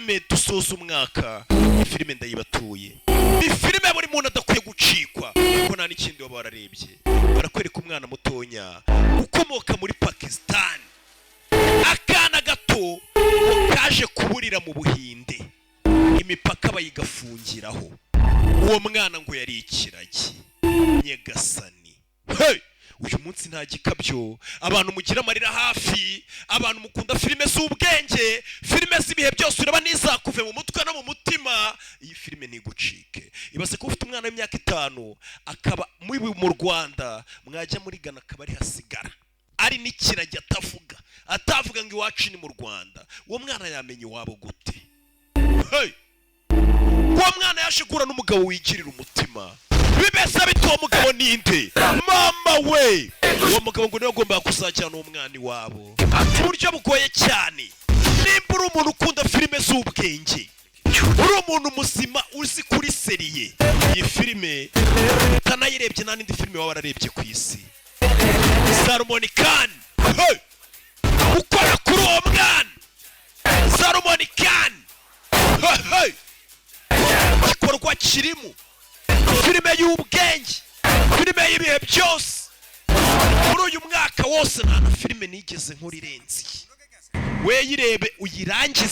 Filime dusoza umwaka, iyi filime ndayibatuye. Ni filime buri muntu adakwiye gucikwa, kuko nta n'ikindi waba wararebye. Barakwereka umwana mutonya ukomoka muri Pakistan, akana gato ngo kaje kuburira mu Buhinde, imipaka bayigafungiraho. Uwo mwana ngo yari ikiragi. Nyagasani, hey! Uyu munsi nta gikabyo. Abantu mugira amarira hafi, abantu mukunda filime z'ubwenge, filime z'ibihe byose, ureba ntizakuve mu mutwe no mu mutima, iyi filime ntigucike. Ibaze ko ufite umwana w'imyaka 5, akaba mu Rwanda, mwajya muri Ghana akaba ari hasigara ari n'ikiragi, atavuga, atavuga ngo iwacu ni mu Rwanda. Uwo mwana yamenya iwabo gute? Hey! Uwo mwana yaje guhura n'umugabo wigirira umutima. Bimeze bite? Uwo mugabo ninde? Mama we! Uwo mugabo ngo niwe agomba kuzajyana uwo mwana iwabo mu buryo bugoye cyane. Nimba uri umuntu ukunda filime z'ubwenge, uri umuntu muzima uzi kuri sérieux, iyi filime utanayirebye nta n'indi filime waba wararebye ku isi. Salman Khan, hey! Ukora kuri uwo mwana Salman Khan, hey, hey! Igikorwa kirimo filime y'ubwenge, filime y'ibihe byose. Muri uyu mwaka wose nta na filime nigeze nkora irenze iyi. We yirebe uyirangize.